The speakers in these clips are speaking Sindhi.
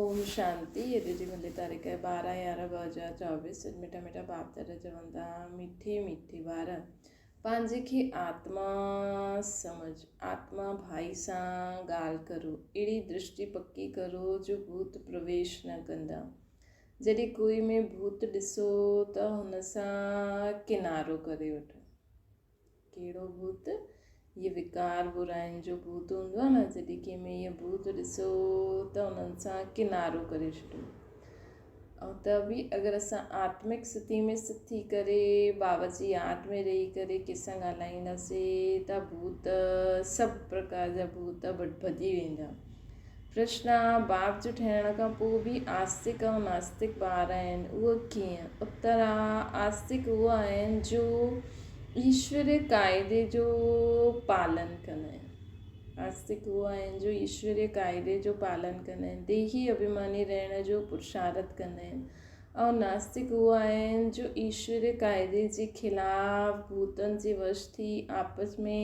اوم شانتي اڄ جي ملي تاريخ آهي 12 11 2024 اڄ مٺا مٺا باپ دادا چون ٿا مٺي مٺي ٻار پنهنجي کي آتما سمجھ آتما ڀائي سان ڳالهه ڪرو اهڙي درشٽي پڪي ڪرو جو ڀوت پرويش نه ڪندا جڏهن ڪوئي ۾ ڀوت ڏسو ته هن سان ڪنارو ڪري وٺو ڪهڙو ڀوت؟ هيء وڪار براين جو ڀوت هوندو آهي نه، جڏهن ڪنهن ۾ هيء ڀوت ڏسو ته انهن سان ڪنارو ڪري ڇڏيو. ۽ ته به اگر اسان آتمڪ ستي ۾ ست ٿي ڪري بابا جي ياد ۾ رهي ڪري ڪنهن سان ڳالهائينداسين ته ڀوت سڀ پرڪار جا ڀوت ڀڄي ويندا. پرشن، باپ جو ٺهڻ کان پوء به آستڪ ۽ ناستڪ ٻار آهن، اهو ڪيئن؟ اتر، آستڪ اهو آهن جو ايشوري قاعدي جو پالن ڪندا آهن. آستڪ اهو آهن جو ايشوري قاعدي جو پالن ڪندا آهن، ديهي اڀيماني رهڻ جو پرشارٿ ڪندا آهن ۽ ناستڪ اهو آهن جو ايشوري قاعدي جي خلاف ڀوتن جي وش ٿي آپس ۾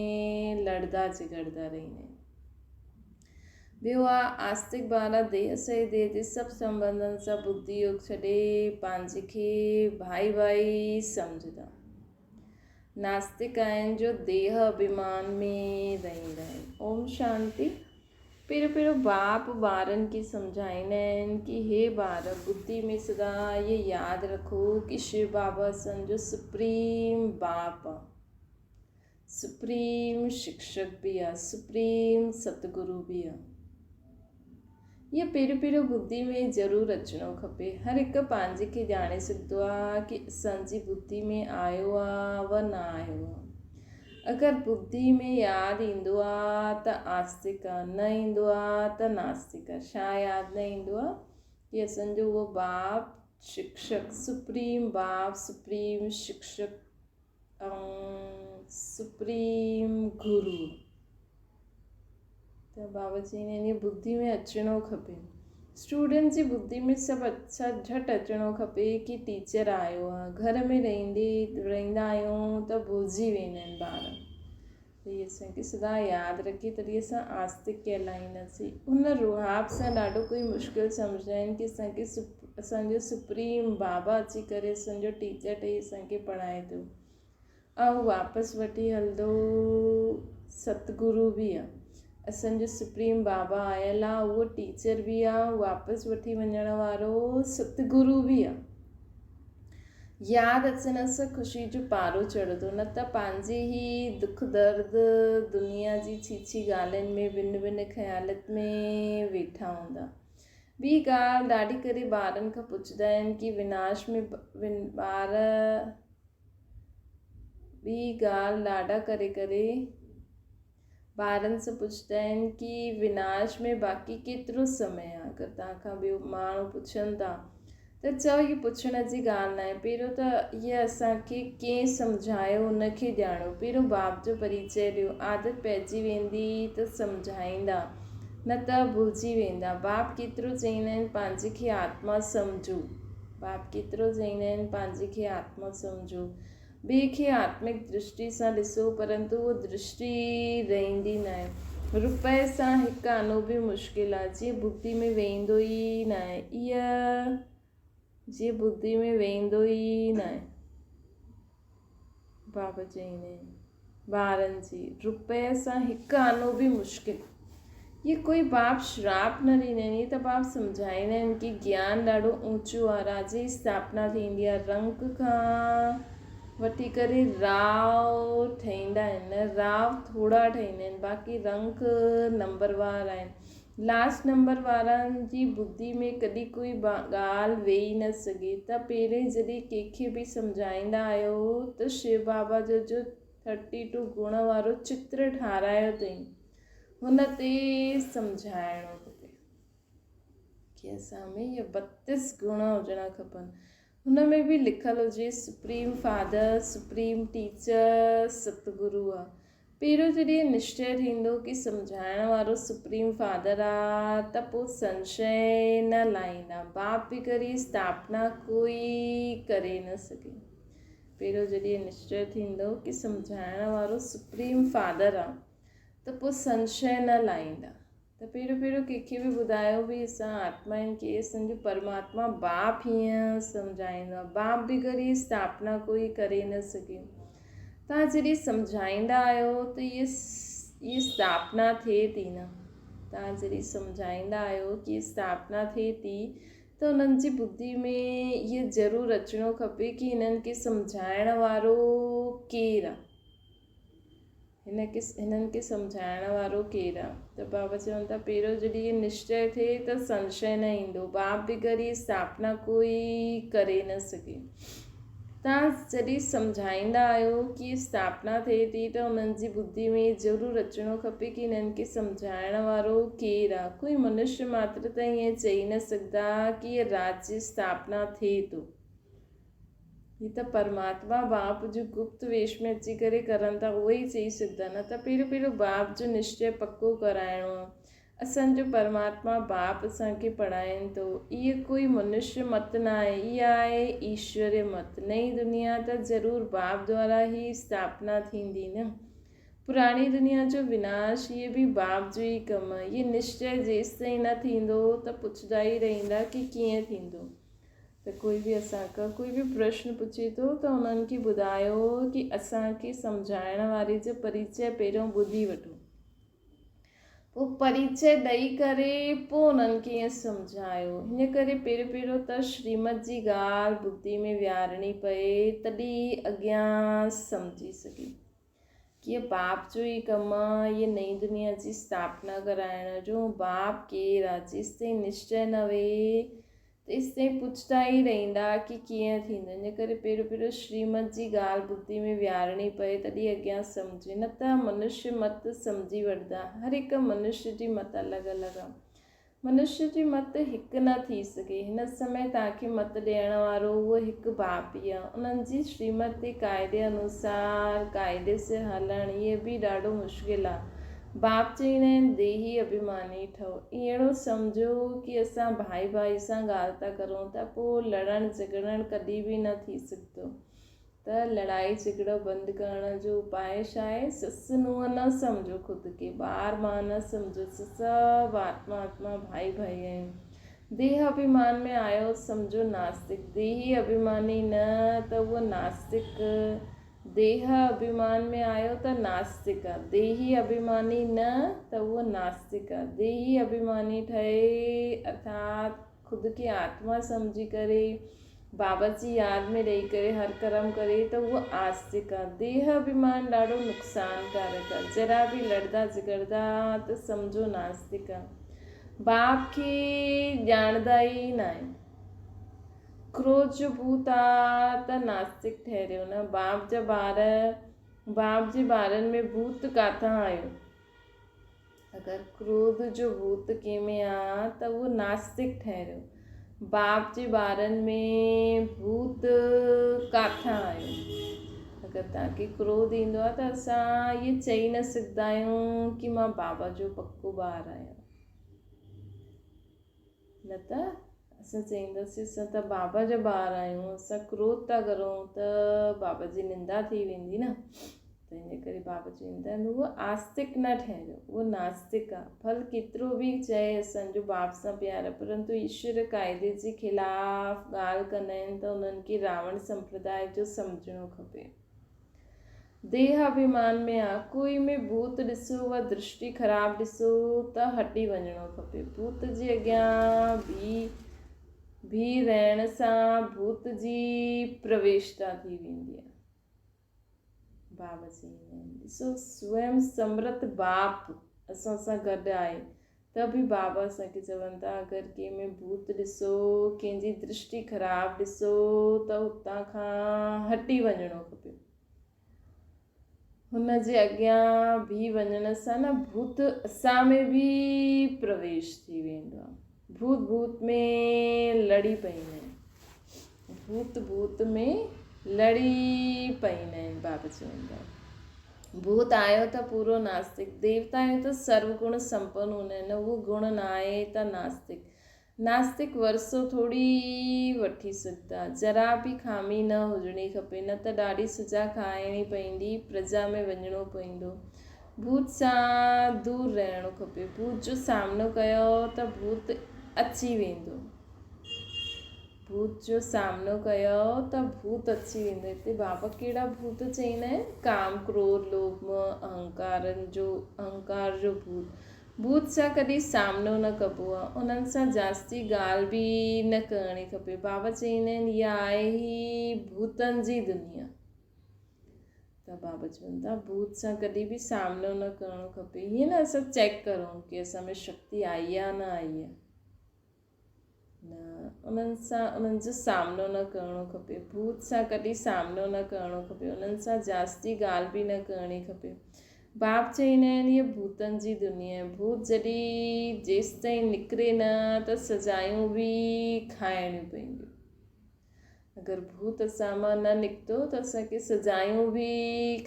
لڙدا جهڳڙدا رهندا آهن. ٻيو آ آستڪ ٻارا ديهه سهي ديهه جي سڀ سنٻنڌن سان ٻڌي يوگ ڇڏي پنهنجي کي ڀائي ڀائي سمجهندا. ناستڪ آهن جو ديهه اڀيمان ۾ رهندا آهن. اوم شانتي. پهريون پهريون باپ ٻارن کي سمجهائيندا آهن ڪي هي ٻار ٻڌي ۾ سدا اهي ياد رکو ڪي شو بابا اسان جو سپريم باپ آ. سپريم شڪشڪ به آ، سپريم ستگرو به آ. اهو پهريون پهريون ٻڌي ۾ ضرور اچڻو کپي. هر هڪ پنهنجي کي ڄاڻي سگهندو آ ڪي اسان جي ٻڌي ۾ آيو آ و نه آيو آ. اگر ٻڌي ۾ ياد ايندو آ ته آستڪ آ، نه ايندو آ ته ناستڪ آ. ڇا ياد نه ايندو آ ڪي اسان جو اهو باپ شڪشڪ، سپريم باپ، سپريم شڪشڪ ۽ سپريم گرو ته بابا چئيندا آهن ٻڌي ۾ اچڻو کپي اسٽوڊنٽ جي ٻڌي ۾ سڀ اڇا جهٽ اچڻو کپي ڪي ٽيچر آيو آهي گهر ۾ رهندي رهندا آهيون ته ڀلجي ويندا آهن ٻار ته هي اسان کي سدا ياد رکي تڏهن اسان آستڪ ڪهلائينداسين ان روحاب سان ڏاڍو ڪوئي مشڪل سمجهندا آهن ڪي اسان کي اسان جو سپريم بابا اچي ڪري اسان جو ٽيچر ٺهي اسان کي پڙهائي ٿو ۽ واپس وٺي هلندو ستگرو به آ اسان جو سپريم بابا آيل آ اهو ٽيچر به آ واپس وٺي وڃڻ وارو ستگرو به آ ياد اچڻ سان خوشي جو پارو چڙهندو نه ته پنهنجي ئي دک درد دنيا جي ڇي ڇي ڳالهين ۾ ڀن ڀن خيالت ۾ ويٺا هوندا ٻي ڳالهه ڏاڍي ڪري ٻارن کان پڇندا آهن ڪي وناش ۾ ٻار ٻي ڳالهه ڏاڍا ڪري ڪري ٻارن سان پڇندا آهن ڪي وناش ۾ باقي ڪيترو سمي آهي اگر توهان کان ٻيو ماڻهو پڇن ٿا ته چئو هي پڇڻ جي ڳالهه ناهي پهريون ته هيء اسان کي ڪنهن سمجهايو ان کي ڄاڻو پهريون باپ جو پريچئه ڏيو عادت پئجي ويندي ته سمجهائيندا نه ته ڀلجي ويندا. باپ ڪيترو چئيندا آهن پنهنجي کي آتما سمجهو. باپ ڪيترو چئيندا آهن پنهنجي کي آتما سمجهو. ٻئي کي آتمڪ درشٽي سان ڏسو پرنتو اهو درشٽي رهندي ناهي. روپئي سان هڪ آنو به مشڪل آ جيئن ٻڌي ۾ ويهندو ئي ناهي. اها جيئن ٻڌي ۾ ويهندو ئي ناهي. بابا چئيندا آهن ٻارن جي روپئي سان هڪ آنو به مشڪل. هي ڪوئي باپ شراپ نه ڏيندا آهن، هي ته باپ سمجهائيندا آهن ڪي گيان ڏاڍو اوچو آهي، راجي جي اسٿاپنا ٿيندي آهي، رنڪ کان وٺي ڪري راء ٺهيندا آهن، راء ٿورا ٺهيندا آهن، باقي رنڪ نمبروار آهن. لاسٽ نمبر وارن جي ٻڌي ۾ ڪڏهن ڪوئي ڳالهه ويهي نه سگهي ته پهرين جڏهن ڪنهن کي به سمجهائيندا آهيو ته شو بابا جو جو ٿرٽي ٽو گڻ وارو چتر ٺارايو اٿئي هن تي سمجهائڻو کپي ڪي اسان ۾ اهي 32 گڻ هجڻا کپن هن ۾ به لکيل هجي supreme father supreme teacher Satguru آ پهريون جڏهن نشچي ٿيندو ڪي سمجهائڻ وارو سپريم فادر آ ته پو سنشي نه لاهيندا. باپ به ڪري اسٿاپنا ڪوئي ڪري نه سگهي. پهريون جڏهن نشچي ٿيندو ڪي سمجهائڻ وارو سپريم فادر آ ته پو سنشي نه لاهيندا. ته پهريون پهريون ڪنهن کي به ٻڌايو به اسان آتما آهن ڪي اسان جو پرماتما باپ هيئن سمجهائيندو آهي باپ بغير هي اسٿاپنا ڪوئي ڪري نه سگهي توهان جڏهن سمجهائيندا آهيو ته هي هي اسٿاپنا ٿئي ٿي نه توهان جڏهن سمجهائيندا آهيو ڪي اسٿاپنا ٿئي ٿي ته انهن جي ٻڌي ۾ هي ضرور اچڻو کپي ڪي هنن کي سمجهائڻ وارو ڪير آهي هن کي هنن کي سمجهائڻ وارو ڪير آ؟ ته بابا چون ٿا پهريون جڏهن هي نشچي ٿئي ته سنشي نه ايندو. باپ بغير هي اسٿاپنا ڪوئي ڪري نه سگهي. توهان جڏهن سمجهائيندا آهيو ڪي اسٿاپنا ٿئي ٿي ته انهن جي ٻڌي ۾ ضرور اچڻو کپي ڪي هنن کي سمجهائڻ وارو ڪير آ؟ ڪوئي منشيه ماتر ته ائين چئي نه سگهندا ڪي هي راجيه اسٿاپنا ٿئي ٿو. هي ته پرماتما باپ جو گپت ويش ۾ اچي ڪري ڪرن ٿا اهي ئي چئي سگهندا نه ته پهريون پهريون باپ جو نشچي پڪو ڪرائڻو آ. اسان جو پرماتما باپ اسان کي پڙهائين ٿو. اهي ڪوئي منشيه مت نه آهي اها آهي ايشوري مت. نئين دنيا ته ضرور باپ دوارا ئي اسٿاپنا ٿيندي نه. پراڻي دنيا جو وناش اهي به باپ جو ئي ڪم آ. اهي نشچي جيستائين نه ٿيندو ته پڇدا ئي رهندا ڪي ڪيئن ٿيندو. ته ڪوئي به اسان کان ڪوئي به پرشن پڇي ٿو ته انهن کي ٻڌايو ڪي اسان کي سمجهائڻ واري جو پريچي پهريون ٻڌي وٺو پوء پريچي ڏئي ڪري پوء انهن کي ائين سمجهايو هن ڪري پهريون پهريون ته شريمت جي ڳالهه ٻڌي ۾ ويهارڻي پئي تڏهن اڳيان سمجهي سگهي ڪيئن باپ جو ئي ڪم آ هيء نئين دنيا جي اسٿاپنا ڪرائڻ جو. باپ ڪير آ؟ جيستائين نشچي نه ويهي تيستائين پڇدا ئي رهندا ڪي ڪيئن ٿيندو. ان ڪري پهريون پهريون شريمت جي ڳالهه ٻڌي ۾ ويهارڻي پئي تڏهن اڳيان سمجهي. نه ته منشيه مت سمجهي وٺندا. هر هڪ منشيه جي مت الڳ الڳ آ. منشيه جي مت هڪ نه ٿي سگهي. هن سمي توهان کي مت ڏيڻ وارو اهو هڪ باپ ئي آهي. انهن جي شريمت تي قاعدي انوسار قاعدي سر هلڻ اهي به ڏاڍو مشڪل آهي. باپ چئيندا آهن ديهي اڀيماني ٺهو. اهڙو سمجهو ڪي اسان ڀائي ڀائي سان ڳالهه ٿا ڪرون ته پوء لڙڻ جهڳڙڻ ڪڏهن به نه ٿي سگهندو. ته لڙائي جهڳڙو بند ڪرڻ جو اپاء ڇا آهي؟ سس نونهن نه سمجهو خود کي ٻار ماء نه سمجهو سڀ آتما آتما ڀائي ڀائي آهيون. ديهه اڀيمان ۾ آيو سمجهو ناستڪ ديهي اڀيماني نه ته اهو ناستڪ ديهه اڀيمان ۾ آيو ته ناستڪ آ ديهي اڀيماني نه ته اهو ناستڪ آ ديهي اڀيماني ٺهي ارٿات خود کي آتما سمجهي ڪري بابا جي ياد ۾ رهي ڪري هر ڪرم ڪري ته اهو آستڪ آ. ديهه اڀيمان ڏاڍو نقصانڪارڪ آ. ذرا به لڙدا جهڳڙدا ته سمجهو ناستڪ آ. باپ کي ڄاڻندا ئي ناهن. ڪروڌ جو ڀوت آ ته ناستڪ ٺهريو نه. باپ جا ٻار باپ جي ٻارن ۾ ڀوت ڪاٿان آيو؟ اگر ڪروڌ جو ڀوت ڪنهن ۾ آ ته اهو ناستڪ ٺهريو. باپ جي ٻارن ۾ ڀوت ڪاٿان آيو؟ اگر توهان کي ڪروڌ ايندو آ ته اسان اهي چئي نه سگهندا آهيون ڪي مان بابا جو پڪو ٻار آهيان. نه ته اسان چئينداسين اسان ته بابا جا ٻار آهيون اسان ڪروڌ ٿا ڪرون ته بابا جي نندا ٿي ويندي نه ته ان ڪري بابا چوندا آهن اهو آستڪ نه ٺهريو اهو ناستڪ آهي ڀل ڪيترو به چئي اسان جو باپ سان پيار آهي پرنتو ايشور قاعدي جي خلاف ڳالهه ڪندا آهن ته انهن کي راوڻ سمپرداء جو سمجهڻو کپي. ديهه اڀيمان ۾ آ. ڪوئي ۾ ڀوت ڏسو و درشٽي خراب ڏسو ته هٽي وڃڻو کپي. ڀوت جي اڳيان بيهي رهڻ سان ڀوت جي پرويشتا ٿي ويندي آ. بابا چئيندا آهن، ڏسو سوئم سمرت باپ اسان سان گڏ آهي ته به بابا اسان کي چون ٿا اگر ڪنهن ۾ ڀوت ڏسو، ڪنهن جي درشٽي خراب ڏسو ته اتان کان هٽي وڃڻو کپي. هن جي اڳيان بيهي وڃڻ سان نه ڀوت اسان ۾ به پرويش ٿي ويندو آهي. ڀوت ڀوت ۾ لڙي پئيندا آهن. ڀوت ڀوت ۾ لڙي پئيندا آهن بابا چوندا آهن. ڀوت آيو ته پورو ناستڪ، ديوتا آيو ته سرو گڻ سمپن هوندا آهن، اهو گڻ نه آهي ته ناستڪ. ناستڪ ورثو ٿوري ئي وٺي سگهندا. ذرا به خامي نه هجڻي کپي، نه ته ڏاڍي سزا کائڻي پئيندي، پرجا ۾ وڃڻو پئيندو. ڀوت سان دور رهڻو کپي. ڀوت جو سامنو ڪيو ته ڀوت اچي ويندو. ڀوت جو سامنو ڪيو ته ڀوت اچي ويندو. هتي بابا ڪهڙا ڀوت چئيندا آهن؟ ڪام، ڪروڌ، لوڀ، موهه، اهنڪارن جو اهنڪار جو ڀوت. ڀوت سان ڪڏهن سامنو نه ڪبو آهي. انهن سان جاستي ڳالهه به نه ڪرڻي کپي. بابا چئيندا آهن اها آهي ئي ڀوتن جي دنيا. ته بابا چون ٿا ڀوت سان ڪڏهن به سامنو نه ڪرڻو کپي. هيئن نه اسان چيڪ ڪرون ڪي اسان ۾ شڪتي آئي آهي نه آئي آهي. نه انهن سان انهن جو سامنو نه ڪرڻو کپي. ڀوت سان ڪڏهن سامنو نه ڪرڻو کپي. انهن سان جاستي ڳالهه به نه ڪرڻي کپي. باپ چئيندا آهن هيء ڀوتن جي دنيا آهي. ڀوت جڏهن جيستائين نڪري نه ته سزايون به کائڻيون پونديون. اگر ڀوت اسان مان نه نڪتو ته اسان کي سزايون به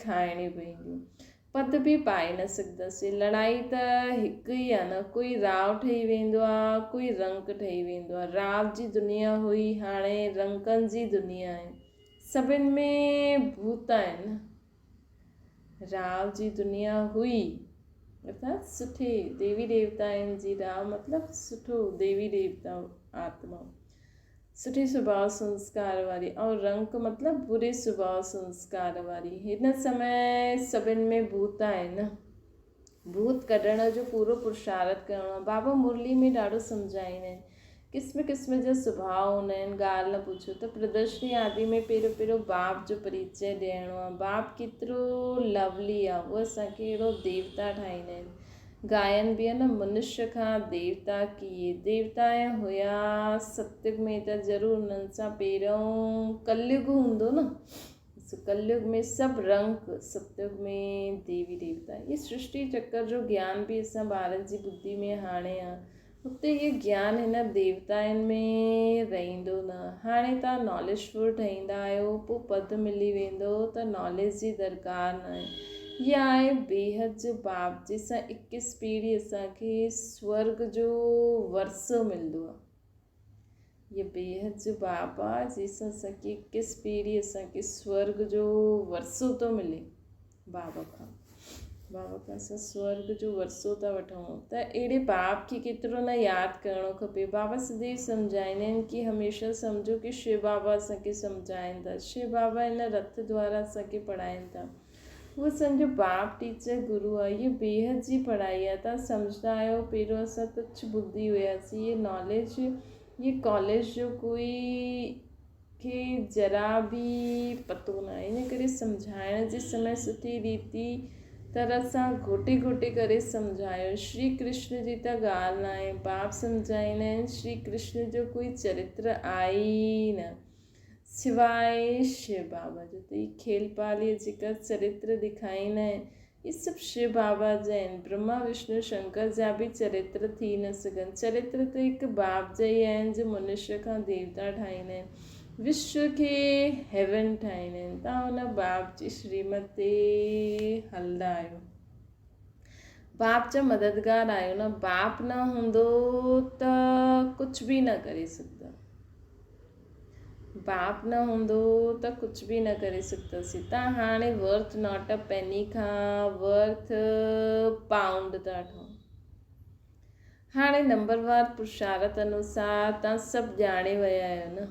کائڻيون پونديون. پد به پائي نه سگهنداسين. لڙائي ته هڪ ئي آهي نه، ڪوئي راء ٺهي ويندو آهي، ڪوئي رنڪ ٺهي ويندو آهي. راء جي دنيا هئي، هاڻي رنڪن جي دنيا آهي. سڀن ۾ ڀوت آهن. راء جي دنيا هئي، ارٿات سٺي ديوي ديوتائن جي راء مطلب سٺو ديوي ديوتا آتما. سٺي سڀاء سنسڪار واري ۽ رنڪ مطلب بري سڀاء سنسڪار واري. هن سمي سڀن ۾ ڀوت آهن. ڀوت ڪڍڻ جو پورو پرشارٿ ڪرڻو آهي. بابا مرلي ۾ ڏاڍو سمجهائيندا آهن. قسم قسم جا سڀاء هوندا آهن. ڳالهه نه پڇو ته پردرشني آدي ۾ پهريون پهريون باپ جو پريچي ڏيڻو آهي. باپ ڪيترو لولي آهي. هو اسان کي اهڙو ديوتا ٺاهيندا آهن. گائن به نه منشيه کان ديوتا ڪيئي ديوتا ۽ هيا ستيگ ۾ ته ضرور انهن سان پهريون ڪليگ هوندو نه سو ڪليگ ۾ سڀ رنڪ ستيگ ۾ ديوي ديوتا هي سرشٽي چڪر جو گيان به اسان ٻارن جي ٻڌي ۾ هاڻي آ هتي هي گيان هن ديوتائن ۾ رهندو نه هاڻي تان ناليج فل ٺهيندا آهيو پو پد ملي ويندو ته ناليج جي درڪار ناهي هي آهي بيحد جو باپ جنهن سان اڪيس پيڙهي اسان کي سورڳ جو ورثو ملندو آهي. هي بيحد جو باپ آهي جنهن سان اسان کي اڪيس پيڙهي اسان کي سورڳ جو ورثو ٿو ملي بابا کان. بابا کان اسان سورڳ جو ورثو ٿا وٺون ته اهڙي باپ کي ڪيترو نه ياد ڪرڻو کپي. بابا سديو سمجهائيندا آهن ڪي هميشه سمجهو ڪي شو بابا اسان کي سمجهائين ٿا. شو بابا هن رٿ دوارا اسان کي پڙهائين ٿا. هو اسان جو باپ ٽيچر گرو آهي. هيء بيحد جي پڙهائي آهي. توهان سمجهندا آهيو پهريون اسان تڇ ٻڌي هياسين. هيء ناليج هيء ڪاليج جو ڪوئي کي ذرا به پتو ناهي. ان ڪري سمجهائڻ جي سمي سٺي ريتي طرح سان گهوٽي گهوٽي ڪري سمجهايو. شري ڪرشن جي ته ڳالهه ناهي. باپ سمجهائيندا آهن شري ڪرشن جو ڪوئي چرتر آهي ئي نه. سواء شو بابا جو ته هي کيل پاليء جيڪا چرتر ڏيکاريندا آهن، اهي سڀ شو بابا جا آهن. برهما، وشنو، شنڪر جا به چرتر ٿي نه سگهن. چرتر ته هڪ باپ جا ئي آهن جو منشيه کان ديوتا ٺاهيندا آهن. وشو کي هيون ٺاهيندا آهن. توهان ان باپ جي شريمت تي هلندا آهيو. باپ جا مددگار آهيو نه. باپ نه هوندو ته ڪجهه به نه ڪري سگهندا. باپ نه هوندو ته ڪجهه به نه ڪري سگهنداسين. تان هاڻي ورٿ not a پيني کان ورٿ پائونڊ ٿا ٺهو. هاڻي نمبروار پرشارت انوسار تان سڀ ڄاڻي ويا آهيو نه.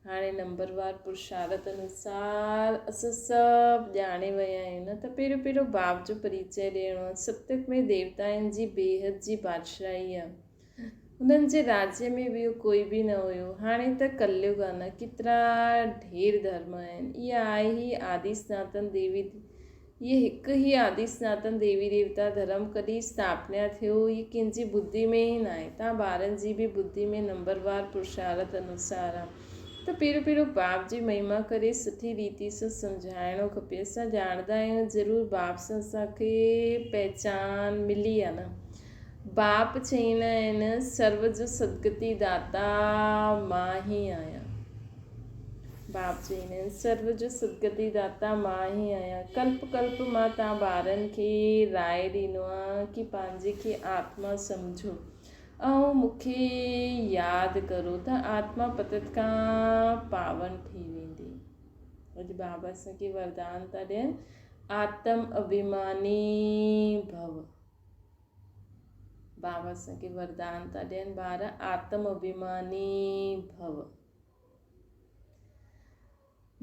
هاڻي نمبروار پرشارت انوسار اسان سڀ ڄاڻي ويا آهيون نه ته پهريون پهريون باپ جو پريچي ڏيڻو آهي. ستيگ ۾ ديوتائن جي بيحد جي بادشاهي آهي. انهن جي راجيه ۾ ٻيو ڪوئي به نه هيو. هاڻي ته ڪليگ آ نه، ڪيترا ڍير ڌرم آهن. اها آهي هي آدي سناتن ديوي اهي هڪ هي آدي سناتن ديوي ديوتا ڌرم ڪڏهن اسٿاپنا ٿيو هي ڪنهن جي ٻڌي ۾ ئي ناهي. تان ٻارن جي به ٻڌي ۾ نمبروار پرشارت انوسار آ ته پهريون پهريون باپ جي مهما ڪري سٺي ريتي سان سمجهائڻو کپي. اسان ڄاڻندا آهيون ضرور باپ سان اسان کي پهچان ملي آ نه. باپ چئيندا آهن، سرو جو سدگتي داتا مان ئي آهيان. باپ چئيندا آهن، سرو جو سدگتي داتا مان ئي آهيان. ڪلپ ڪلپ مان توهان ٻارن کي راء ڏيندو آهيان ڪي پنهنجي کي آتما سمجهو ۽ مون کي ياد ڪرو ته آتما پتت کان پاون ٿي ويندي. اڄ بابا اسان کي وردان ٿا ڏين. آتم اڀيماني ڀو. بابا اسان کي وردان ٿا ڏين ٻار آتم اڀيماني ڀو.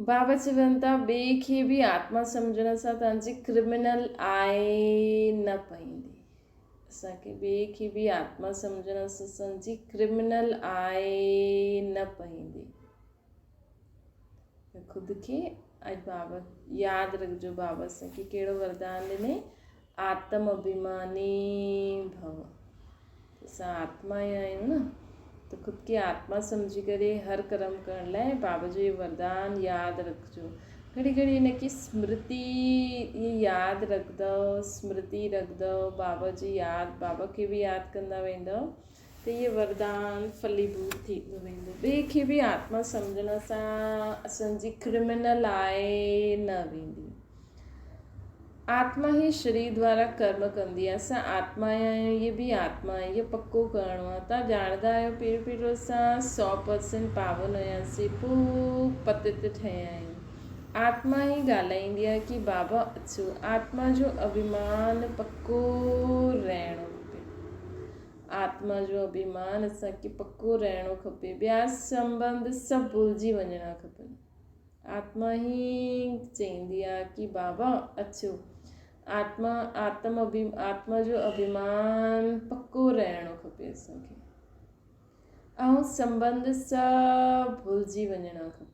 بابا چون ٿا ٻئي کي به آتما سمجهڻ سان توهان جي ڪرمنل آء نه پئيندي. اسان کي ٻئي کي به آتما سمجهڻ سان اسان جي ڪرمنل آء نه پئيندي. خود کي اڄ بابا ياد رکجو بابا اسان کي ڪهڙو وردان ڏني آتم اڀيماني ڀو. اسان آتما ئي آهيون نه ته خود کي آتما سمجهي ڪري هر ڪرم ڪرڻ لاء بابا جو اهو وردان ياد رکجو. گهڙي گهڙي هن کي سمرتي اهي ياد رکندؤ سمرتي رکندؤ بابا جي ياد بابا کي به ياد ڪندا ويندؤ ته اهي وردان ڦليڀوت ٿيندو ويندو. ٻئي کي به آتما سمجهڻ سان اسان جي ڪرمنل آء نه ويندي. آتما ئي شرير دوارا ڪرم ڪندي آهي. اسان آتما ئي آهيون، هيء به آتما آهي. اهو پڪو ڪرڻو آهي. توهان ڄاڻندا آهيو پهريون پهريون اسان سئو پرسينٽ پاون هياسين، پوء پتت ٺهيا آهيون. آتما ئي ڳالهائيندي آهي ڪي بابا اچو. آتما جو اڀيمان پڪو رهڻو کپي. آتما جو اڀيمان اسان کي پڪو رهڻو کپي. ٻيا سنٻنڌ سڀ ڀلجي وڃڻا کپن. آتما ئي چئيندي آ ڪي بابا اچو. آتما آتم اڀي آتما جو اڀيمان پڪو رهڻو کپي اسان کي. ۽ سنٻنڌ سڀ ڀلجي وڃڻا کپن.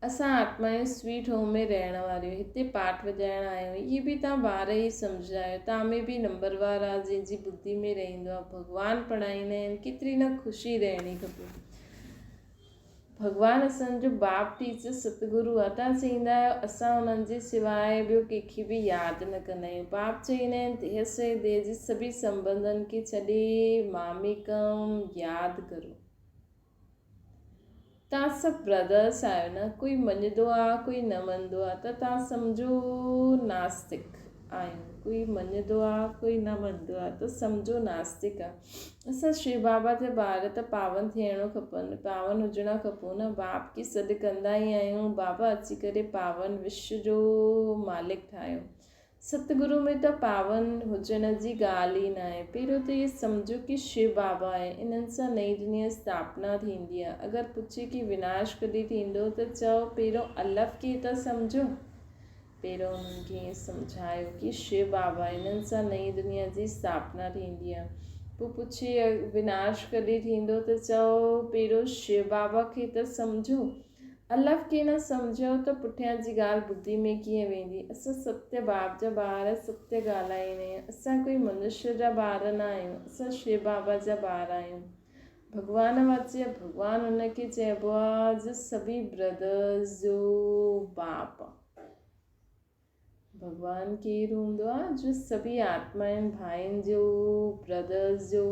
اسان آتمايون سويٽ هوم ۾ رهڻ واريون هتي پاٺ وڄائڻ آيون اهي به توهان ٻار ئي سمجهندا آهيو توهان ۾ به نمبر وار آ جنهن جي ٻڌي ۾ رهندو آ ڀڳوان پڙهائيندا آهن ڪيتري نه خوشي رهڻي کپي. ڀڳوان اسان جو باپ ٽيچر ستگرو آ تان چئيندا آهيو اسان انهن جي سواء ٻيو ڪنهن کي به ياد نه ڪندا آهيون باپ چئيندا آهن ديهه سي ديهه جي سڀي سنبنڌن کي ڇڏي ماميڪم ياد ڪرو تان سڀ برادرس آهيو نه ڪوئي مڃدو آ ڪوئي نه مڃدو آ ته تان سمجهو ناستڪ آهيون ڪوئي مڃدو آ ڪوئي نه مڃدو آ ته سمجهو ناستڪ آ اسان شو بابا جا ٻار ته پاون ٿيڻو کپن، پاون هجڻا کپون نه، باپ کي سڏ ڪندا ئي آهيون، بابا اچي ڪري پاون وشو جو مالڪ ٺاهيو. ستگرو ۾ ته پاون هجڻ جي ڳالهه ئي ناهي. پهريون ته اهي سمجهو ڪي شو بابا آهي، انهن سان نئين دنيا اسٿاپنا ٿيندي آهي. اگر پڇي ڪي وناش ڪڏهن ٿيندو ته چئو پهريون الف کي ته سمجهو. پهريون انهن کي ائين سمجهايو ڪي شو بابا انهن سان نئين دنيا جي اسٿاپنا ٿيندي آهي. پوء پڇي وناش ڪڏهن ٿيندو ته چئو پهريون شو بابا کي ته سمجهو. الف کي نه سمجهيو ته پٺيان جي ڳالهه ٻڌي ۾ ڪيئن ويندي. اسان ستيه باپ جا ٻار ستيه ڳالهائيندا آهيون. اسان ڪوئي منشيه جا ٻار نه آهيون. اسان شو بابا جا ٻار آهيون. ڀڳوان واچي ڀڳوان ان کي چئبو آ جو سڀي برادرز جو باپ آ. ڀڳوان ڪير هوندو آ جو سڀي آتمائن ڀائين جو برادرز جو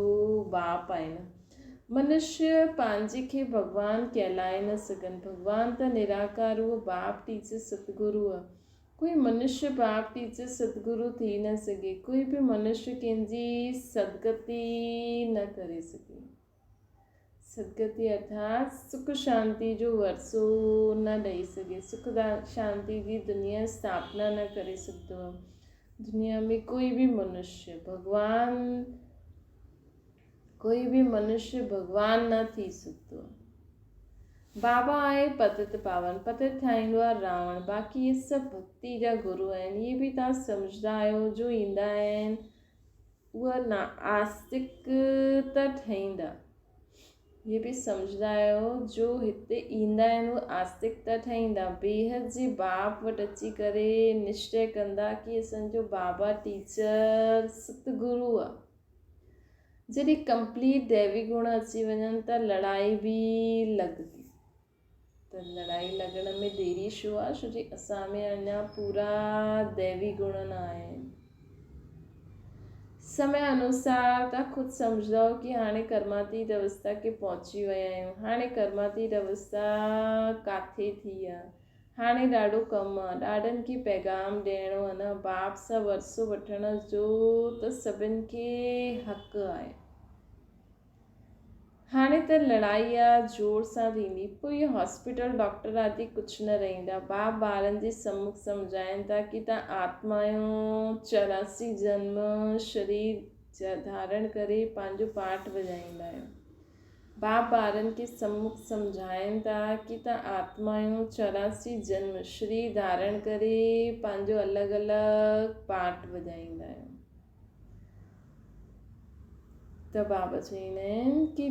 باپ آهي نه. منشيه پنهنجي کي ڀڳوان ڪهلائي نه سگهن. ڀڳوان ته نراڪار اهو باپ ٽيچر ستگرو آ. ڪوئي منشيه باپ ٽيچر ستگرو ٿي نه سگهي. ڪوئي به منشيه ڪنهن جي سدگتي نه ڪري سگهي. سدگتي ارٿات سک شانتي جو ورثو نه ڏئي سگهي. سک شانتي جي دنيا اسٿاپنا نه ڪري سگهندو آهي. دنيا ۾ ڪوئي به منشيه ڀڳوان ڪوئي به منشيه ڀڳوان نه ٿي سگهندو آهي. بابا آهي پتت پاون، پتت ٺاهيندو آهي راوڻ، باقي اهي سڀ ڀڳتي جا گرو آهن، اهي به توهان سمجهندا آهيو جو ايندا آهن اهي ناستڪ ته ٺهيندا، اهي به سمجهندا آهيو جو هتي ايندا آهن اهي آستڪ ته ٺهيندا، بيحد جي باپ وٽ اچي ڪري نشچي ڪندا ڪي اسان جو بابا ٽيچر ستگرو آهي. جڏهن ڪمپليٽ ديوي گڻ اچي وڃن ته لڙائي به لڳندي ته لڙائي لڳڻ ۾ ديري ڇو آهي ڇو جي اسان ۾ اڃا پورا ديوي گڻ نه آيا آهن سمي انوسار تان خود سمجهندؤ ڪي هاڻي ڪرماتيت اوستا کي پهچي ويا آهيون هاڻي ڪرماتيت اوستا ڪاٿي ٿي آهي هاڻي ڏاڍو ڪم آ، ڏاڏن کي پيغام ڏيڻو آ نه، باپ سان ورثو وٺڻ جو ته سڀن کي حق آهي. هاڻي ته لڙائي آ زور سان ٿيندي، پوء اهي هاسپيٽل، ڊاڪٽر آدي ڪجهه نه رهندا. باپ ٻارن جي سمک سمجهائين ٿا ڪي تان آتما آهيو، 84 جنم شرير ڌارڻ ڪري پنهنجو پاٺ وڄائيندا آهيو. باپ ٻارن کي سمک سمجهائين ٿا ڪي تان آتما آهيو، 84 جنم شرير ڌارڻ ڪري پنهنجو الڳ الڳ پاٺ وڄائيندا آهيو. ته بابا چوندا آهن ڪي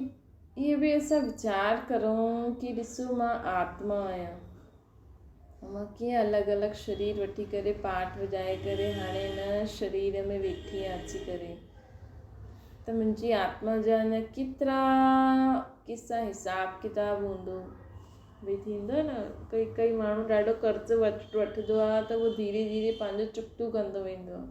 اهي به اسان ويچار ڪرون ڪي ڏسو مان آتما آهيان مان ڪيئن الڳ الڳ شرير وٺي ڪري پاٺ وڄائي ڪري هاڻي هن شرير ۾ ويٺي آهيان اچي ڪري ته منهنجي آتما جا اڃا ڪيترا قصا حساب ڪتاب هوندو ڀئي ٿيندو آهي نه ڪئي ڪئي ماڻهو ڏاڍو قرض وٺندو آهي ته اهو ڌيري ڌيري پنهنجو چڪتو ڪندو ويندو آهي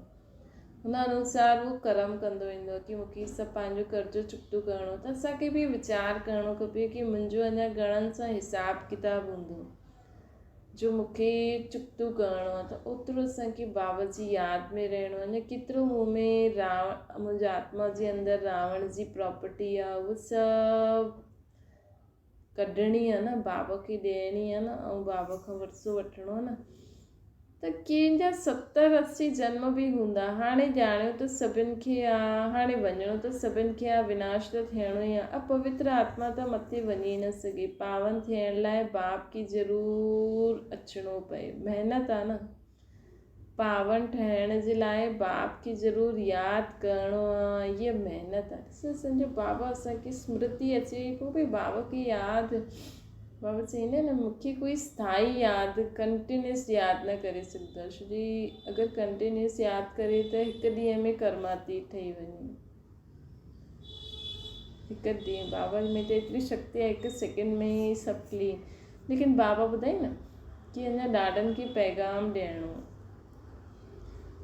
هن انوسار هو ڪرم ڪندو ويندو آهي ڪي مون کي سڀ پنهنجو قرضو چڪتو ڪرڻو ته اسان کي به ويچار ڪرڻو کپي ڪي منهنجو اڃا گهڻن سان حساب ڪتاب هوندو جو مون کي چڪتو ڪرڻو آهي ته اوترو اسان کي بابا جي ياد ۾ رهڻو آهي اڃا ڪيترو مون ۾ راوڻ منهنجي آتما جي اندر راوڻ جي پراپرٽي آهي اهو سڀ ڪڍڻي آ نه، بابا کي ڏيڻي آ نه ۽ بابا کان ورثو وٺڻو آ نه ته ڪنهن جا ستر اسي جنم به هوندا. هاڻي ڄاڻيو ته سڀن کي آ، هاڻي وڃڻو ته سڀن کي آ، وناش ته ٿيڻو ئي آ. اپوتر آتما ته مٿي وڃي نه سگهي. پاون ٿيڻ لاء باپ کي ضرور اچڻو پئي. محنت آ نه. پاون ٺهڻ جي لاء باپ کي ضرور ياد ڪرڻو آ هيء محنت آ ڏس اسان جو بابا اسان کي سمرتي اچي پوء به بابا کي ياد بابا چئيندا آهن نه مون کي ڪوئي اسٿائي ياد ڪنٽينيوس ياد نه ڪري سگهندو آ ڇو جي اگر ڪنٽينيوس ياد ڪري ته هڪ ڏينهن ۾ ڪرماتيت ٺهي وڃي هڪ ڏينهن بابا ۾ ته ايتري شڪتي آهي هڪ سيڪنڊ ۾ ئي سڀ ڪلين ليڪن بابا ٻڌائي نه ڪي اڃا ڏاڏن کي پيغام ڏيڻو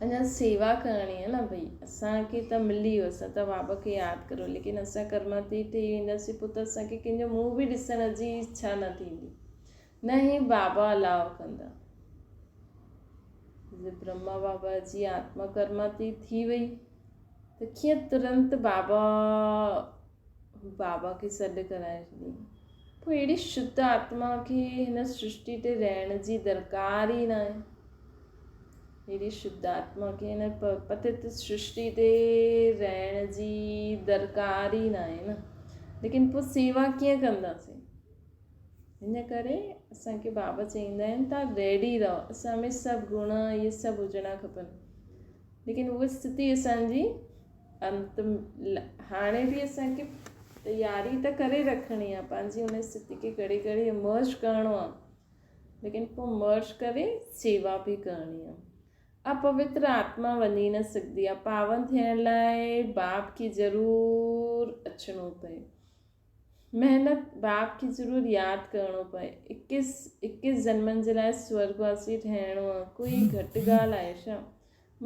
اڃا سيوا ڪرڻي آهي نه ڀئي اسان کي ته ملي ويو اسان ته بابا کي ياد ڪرو ليڪن اسان ڪرماتيت ٺهي وينداسين پوء ته اسان کي ڪنهن جو منهن به ڏسڻ جي اڇا نه ٿيندي نه هي بابا الاء ڪندا برهما بابا جي آتما ڪرماتيت ٿي وئي ته ڪيئن ترنت بابا بابا کي سڏ ڪرائي ڇڏيائين. پوء اهڙي شڌ آتما کي هن سرشٽي تي رهڻ جي درڪار ئي ناهي. اهڙي شڌ آتما کي هن پتت سرشٽي تي رهڻ جي درڪار ئي ناهي نه. ليڪن پوء سيوا ڪيئن ڪنداسين؟ ان ڪري اسان کي بابا چئيندا آهن تان ريڊي رهو، اسان ۾ سڀ گڻ اهي سڀ هجڻا کپن. ليڪن اها اسٿتي اسان جي انت هاڻي به اسان کي تياري ته ڪري رکڻي آهي پنهنجي ان اسٿتي کي گهڙي گهڙي مرج ڪرڻو آهي ليڪن پوء مرج ڪري سيوا به ڪرڻي آهي اپوتر آتما وڃي نه سگهندي آهي پاون ٿيڻ لاء باپ کي ضرور اچڻو پئي محنت باپ کي ضرور ياد ڪرڻو پئي اڪيس اڪيس جنمن جي لاء سورڳواسي ٺهڻو آهي ڪوئي گهٽ ڳالهه آهي ڇا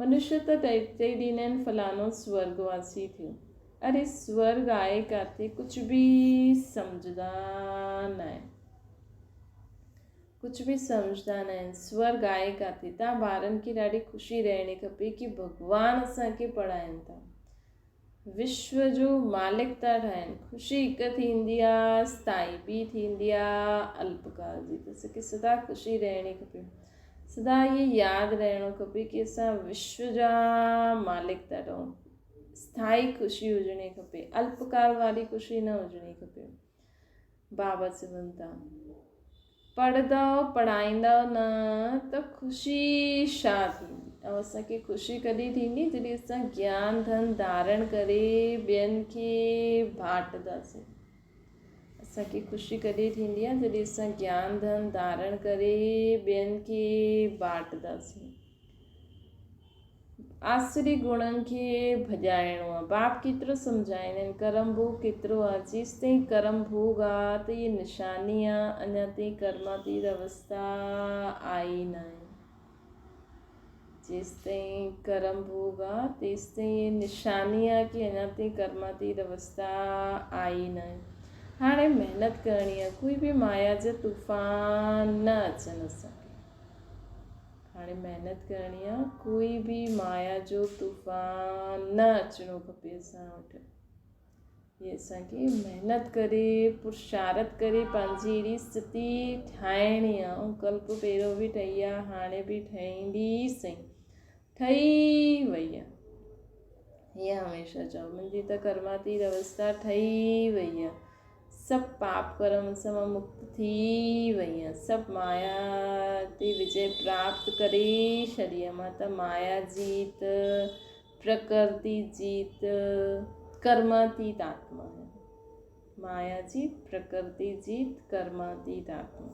منشي ته چئي ڏيندا آهن فلاڻو سورڳواسي ٿيو. اري سورڳ آهي ڪاٿي ڪجهه به سمجهندا ناهن. ڪجهه به سمجهندا ناهن سورڳ آهي ڪاٿي. تان ٻارن کي ڏاڍي خوشي رهڻي کپي ڪي ڀڳوان اسان کي پڙهائين ٿا. وشو جو مالڪ ٿا ٺاهين. خوشي هڪ ٿيندي آ اسٿائي ٻي ٿيندي آ الپڪال جي. ته اسان کي سدا خوشي رهڻي کپي. سدا اهي ياد رهڻو کپي ڪي اسان وشو جا مالڪ ٿا ٺهون. اسٿائي خوشي هجڻي کپي. الپڪال واري خوشي نه هجڻي کپي. بابا چون ٿا پڙهندؤ پڙهائيندؤ نه ته خوشي ڇا ٿيندي ۽ اسان کي خوشي ڪڏهن ٿيندي جڏهن اسان گيان ڌن ڌارڻ ڪري ٻين کي ڀاٽنداسين اسان کي خوشي ڪڏهن ٿيندي آهي جڏهن اسان گيان ڌن ڌارڻ ڪري ٻين کي ڀاٽنداسين آسري گڻن کي ڀڄائڻو آ. باپ ڪيترو سمجهائيندا آهن، ڪرم ڀوڳ ڪيترو آ، جيستائين ڪرم ڀوڳ آ ته هيء نشاني آ، اڃا تائين ڪرماتيت اوستا آئي ناهي. جيستائين ڪرم ڀوڳ آ، تيستائين هيء نشاني آ ڪي اڃا تائين ڪرماتيت اوستا آئي ناهي. هاڻي محنت ڪرڻي آ، ڪوئي به مايا جا طوفان نه اچن اسان کي. هاڻي محنت ڪرڻي آ، ڪوئي به مايا جو طوفان نه اچڻو کپي اسان وٽ. هي اسان کي محنت ڪري پرشارت ڪري پنهنجي اهڙي اسٿتي ٺاهڻي آ ۽ ڪلپ پهريون به ٺهي آ هاڻي به ٺهيندي سهي ٺهي وئي آ. هيء هميشه چئو منهنجي ته ڪرماتيت اوستا ٺهي وئي آ. سڀ پاپ ڪرم سان مان مڪت ٿي وئي آهيان. سڀ مايا تي وجي پراپت ڪري ڇڏي آهي. مان ته مايا جيت، پرڪرتي جيت، ڪرماتيت آتما آهيان. مايا جيت، پرڪرتي جيت، ڪرماتيت آتما.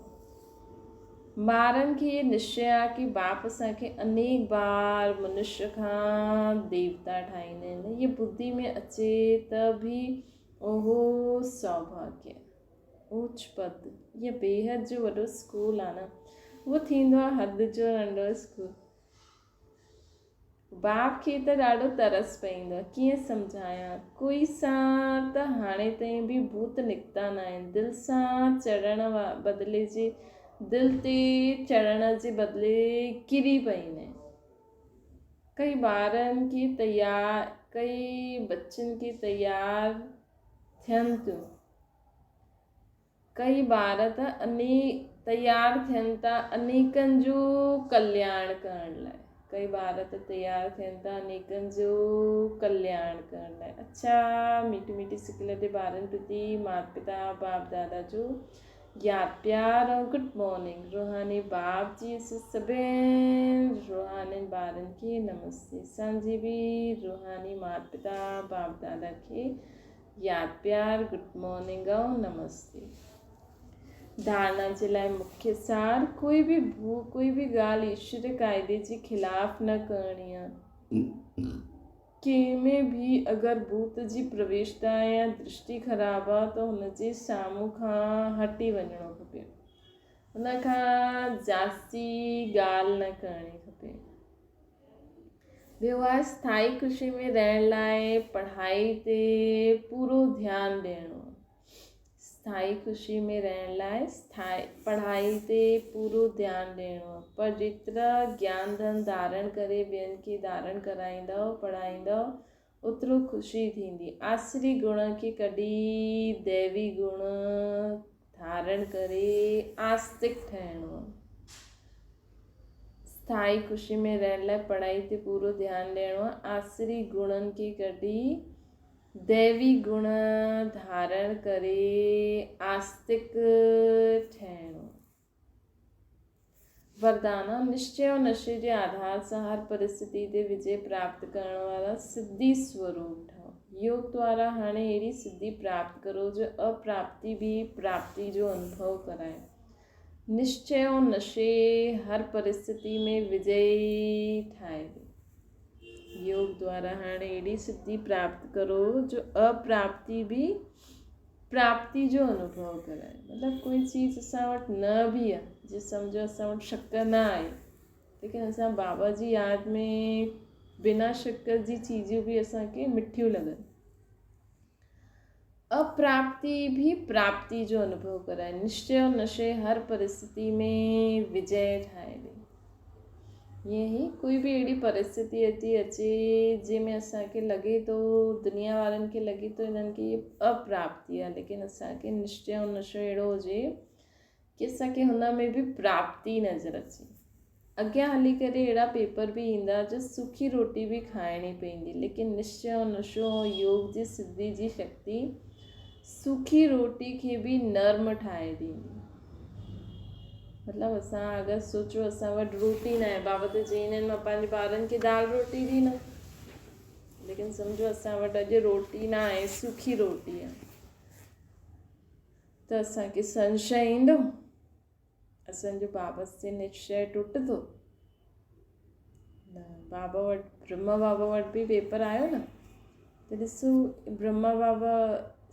ٻارن کي اهي نشچي آهي ڪي باپ اسان کي انيڪ بار منشيه کان ديوتا ٺاهيندا آهن. اهي ٻڌي ۾ اچي ته به اهو سوڀاگيه، اوچ پد، يا بيحد جو وڏو اسڪول آ نه، اهو ٿيندو آ حد جو ننڍو اسڪول. باپ کي ته ڏاڍو ترس پئيندو آ، ڪيئن سمجهايان، ڪوئي سان ته هاڻي تائين به ڀوت نڪتا ناهن، دل سان چڙهڻ بدلي جي دل تي چڙهڻ جي بدلي ڪري پئيندا آهن. ڪئي ٻارن کي تيار ڪئي ٻچن کي تيار ٿين ٿيون. ڪئي ٻار ته اني تيار ٿين ٿا انيڪن جو ڪلياڻ ڪرڻ لاء. ڪئي ٻار ته تيار ٿين ٿا انيڪن جو ڪلياڻ ڪرڻ لاء. اڇا ميٺي ميٺي سڪلتي ٻارن پرتي مات پتا باپ دادا جو ياد پيار ۽ گڊ مارننگ روحاني باپ جي سڀين روحانين ٻارن کي نمستي اسان جي به روحاني مات پتا باپ دادا کي ياد پيار گڊ مارننگ ۽ نمستي. ڌارڻا جي لاء مکيه سار ڪوئي به ڀو ڪوئي به ڳالهه ايشوري قاعدي جي خلاف نه ڪرڻي آهي. ڪنهن ۾ به اگر ڀوت جي پرويشتا يا درشٽي خراب آ ته هن جي سامهون کان هٽي وڃڻو کپي. هن کان جاستي ڳالهه نه ڪرڻي کپي. ٻيو آهي اسٿائي خوشي ۾ رهڻ لاء پڙهائي تي پورو ڌيان ڏيڻو. اسٿائي خوشي ۾ رهڻ لاء اسٿائي پڙهائي تي پورو ڌيان ڏيڻو آهي پر جيترا گيان ڌن ڌارڻ ڪري ٻين کي ڌارڻ ڪرائيندؤ پڙهائيندؤ اوترو خوشي ٿيندي. آسري گڻ کي ڪڍي ديوي گڻ ڌارڻ ڪري آستڪ ٺهڻو آهي. اسٿائي خوشي ۾ رهڻ لاء پڙهائي تي پورو ڌيان ڏيڻو آهي. آسري گڻن کي ڪڍي ديوي گڻ ڌارڻ ڪري آستڪ ٺهڻو. وردانا، نشچي ۽ نشي جي آڌار سان هر پرسٿتي تي وجي پراپت ڪرڻ وارا سڌي سوروپ ٺهو. يوگ دوارا هاڻي اهڙي سڌي پراپت ڪرو جو اپراپتي به پراپتي جو انوڀو ڪرائي. نشچي ۽ نشي هر پرسٿتي ۾ وجي ٺاهي ڏي. يوگ دوارا هاڻي اهڙي سڌي پراپت ڪرو جو اپراپتي به پراپتي جو انوڀو ڪرائي. مطلب ڪوئي چيز اسان وٽ نه به آهي، جي سمجهو اسان وٽ شڪر نه آهي، ليڪن اسان بابا جي ياد ۾ بنا شڪر جي چيزون به اسان کي مٺيون لڳن. اپراپتي به پراپتي جو انوڀو ڪرائي. نشچي ۽ نشي هر پرسٿتي ۾ وجي ٺاهي ڏي. ائين ئي ڪوئي به اهڙي پرسٿتي اچي اچي جنهن ۾ اسان کي لڳي ٿو دنيا وارن کي لڳي ٿو هنن کي اپراپتي آهي ليڪن اسان کي نشچي ۽ نشو اهڙو هجي ڪي اسان کي هن ۾ به پراپتي نظر اچي. اڳيان هلي ڪري اهڙا پيپر به ايندا جو سکي روٽي به کائڻي پوندي ليڪن نشچي ۽ نشو ۽ يوگ جي سڌي جي شڪتي سکي روٽي کي به نرم ٺاهي ڏيندي. مطلب اسان اگر سوچو اسان وٽ روٽي نه آهي بابا ته چئيندا آهن مان پنهنجي ٻارن کي دال روٽي ڏيندم ليڪن سمجهو اسان وٽ اڄ روٽي نه آهي سکي روٽي آهي ته اسانکي سنشي ايندو اسانجو بابا سي نشچي ٽٽندو نه بابا وٽ برهما بابا وٽ به پيپر آيو نه ته ڏسو برهما بابا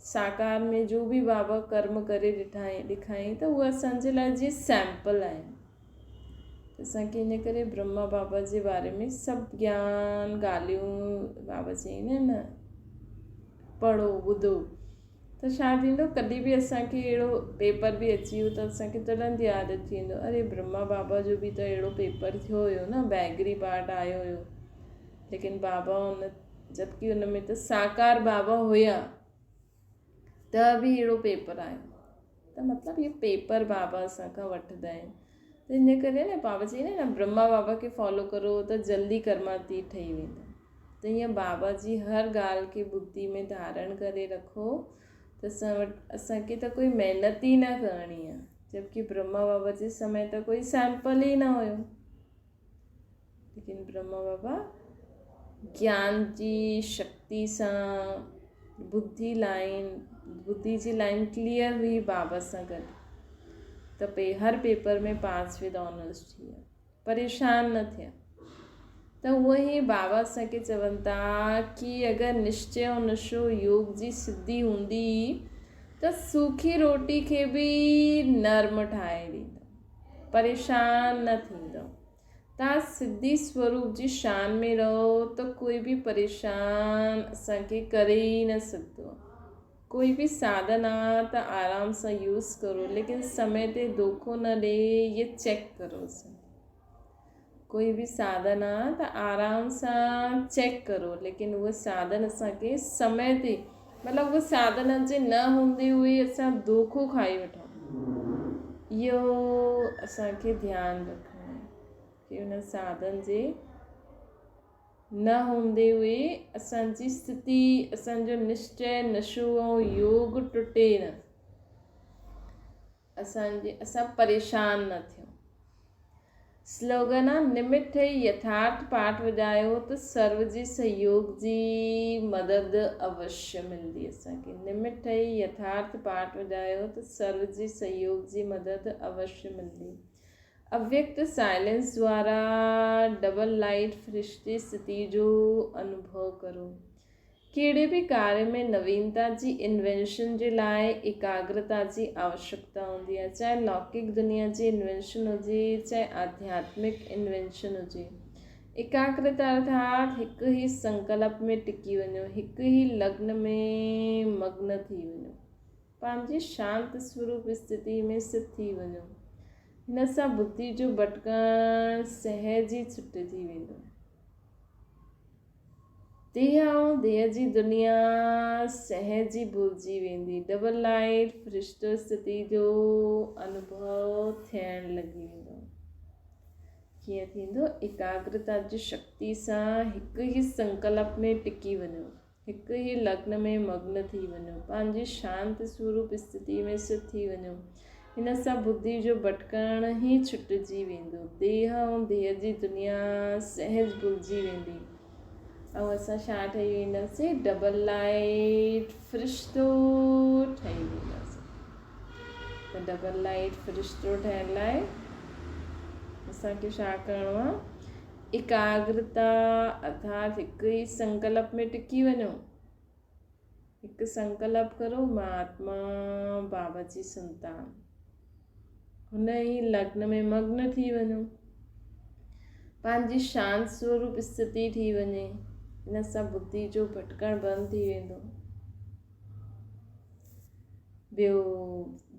ساڪار ۾ جو به بابا ڪرم ڪري ڏٺائين ڏکائين ته اهي اسانجي لاء جيئن سيمپل آهن ته اسانکي ان ڪري برهما بابا جي باري ۾ سڀ گيان ڳالهيون بابا چئين نه پڙهو ٻڌو ته ڇا ٿيندو ڪڏهن به اسان کي اهڙو پيپر به اچي ويو ته اسان کي ترنت ياد اچي ويندو اري برهما بابا جو به ته اهڙو پيپر ٿيو هيو نه بيگري پارٽ آيو هيو ليڪن بابا ان جبڪي ان ۾ ته ساڪار بابا هيا. ته به اهڙو پيپر آيو ته مطلب اهو پيپر بابا اسان کان وٺندا آهن ته ان ڪري نه بابا چئي نه برهما بابا کي فالو ڪرو ته جلدي ڪرماتيت ٺهي ويندا ته ائين بابا جي هر ڳالهه کي ٻڌي ۾ ڌارڻ ڪري رکو ته اسان وٽ اسان کي ته ڪوئي محنت ئي نه ڪرڻي آهي جبڪه برهما بابا جي سمي ته ڪوئي سيمپل ئي نه هيو ليڪن برهما بابا گيان جي شڪتي سان ٻڌي لائن ٻڌي جي لائن ڪليئر هئي بابا سان گڏ ته پي هر پيپر ۾ پاس ود آنرس ٿي ويا پريشان نه ٿيا ته هونء ئي بابا اسان کي چون ٿا ڪي اگر نشچي ۽ نشو يوگ جي سڌي هوندي ته سوکي روٽي کي به نرم ٺاهي ڏيندو پريشان نه ٿيندؤ. توهان سڌي سوروپ جي شان ۾ رهو ته ڪوئي به پريشان اسان کي ڪري ئي نه سگهندو. ڪوئي به ساڌن آ ته آرام سان يوز ڪرو ليڪن سمي تي دوکو نه ڏي يي چيڪ ڪرو اسان کي. ڪوئي به ساڌن آ ته آرام سان چيڪ ڪرو ليڪن اهو ساڌن اسان کي سمي تي مطلب اهو ساڌن جي نه هوندي هئي اسان دوکو کائي وٺون اهو اسان کي ڌيان رکڻو آهي ڪي ان ساڌن جي نه هوندي هئي اسان جي استٿي اسان جو نشچي نشو ۽ يوگ ٽٽي نه اسان جي اسان پريشان نه ٿيون. سلوگن آ نمت ٺهي يٿارٿ پاٺ وڄايو ته سرو جي سهيوگ جي مدد اوشيه ملندي اسان کي. نمت ٺهي يٿارٿ پاٺ وڄايو ته سرو جي سهيوگ جي مدد اوشيه ملندي. اويڪت سائلنس دوارا ڊبل لائيٽ فرشتي استٿي جو انوڀو ڪرو. ڪهڙي به ڪاريه ۾ نوينتا جي انوينشن جي لاء ايڪاگرتا جي آوشڪتا هوندي آهي، چاهي لوڪڪ دنيا جي انوينشن هجي، چاهي آڌياتمڪ انوينشن هجي. ايڪاگرتا ارٿات هڪ ئي سنڪلپ ۾ ٽڪي وڃو، هڪ ئي لگن ۾ مگن ٿي وڃو. پنهنجي شانت سوروپ استٿي ۾ سٿ ٿي وڃو. هن سان ٻڌي جو ڀٽڪڻ سهج ئي ڇٽجي ويندو. ديهه ۽ ديهه جي دنيا سهج ئي ڀلجي ويندي. ڊبل لائيٽ فرشتو استٿي جو انوڀو ٿيڻ لڳي ويندو. ڪيئن ٿيندو؟ ايڪاگرتا جي شڪتي سان هڪ ئي سنڪلپ ۾ ٽڪي وڃو، هڪ ئي لگن ۾ مگن ٿي وڃو، پنهنجي شانت سوروپ استٿي ۾ سٿ ٿي وڃو. هن سان ٻڌي جو ڀٽڪڻ ئي ڇٽجي ويندو. ديهه ۽ ديهه جي دنيا سهج ڀلجي ويندي ۽ اسان ڇا ٺهي وينداسين؟ ڊبل لائيٽ فرشتو ٺهي وينداسين. ته ڊبل لائيٽ فرشتو ٺهڻ لاء اسان کي ڇا ڪرڻو آهي؟ ايڪاگرتا ارٿات هڪ ئي سنڪلپ ۾ ٽڪي وڃو. هڪ سنڪلپ ڪرو مان آتما بابا جي سنتان هن ئي لگن ۾ مگن ٿي وڃو پنهنجي شانت سوروپ استٿي ٿي وڃي ان سان ٻڌي جو ڀٽڪڻ بند ٿي ويندو ٻيو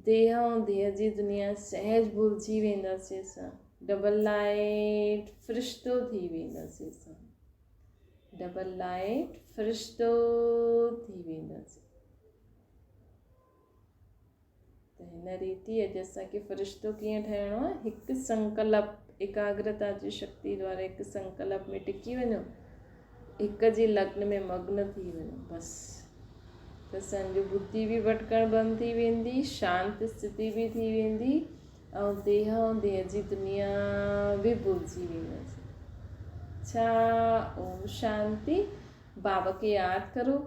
ديهه ۽ ديهه جي دنيا سهج ڀلجي وينداسين اسان ڊبل لائيٽ فرشتو ٿي وينداسين اسان ڊبل لائيٽ فرشتو ٿي وينداسين ته هن ريتي اڄ اسان کي فرشتو ڪيئن ٺهڻو آهي هڪ سنڪلپ ايڪاگرتا جي شڪتي دوارا هڪ سنڪلپ ۾ ٽڪي وڃو هڪ جي لگن ۾ مگن ٿي وڃو بس ته اسان جو ٻڌي به ڀٽڪڻ بند ٿي ويندي شانت استٿي به ٿي ويندي ۽ ديهه ۽ ديهه جي دنيا به ڀلجي وينداسين. ڇا اوم شانتي. بابا کي ياد ڪرو.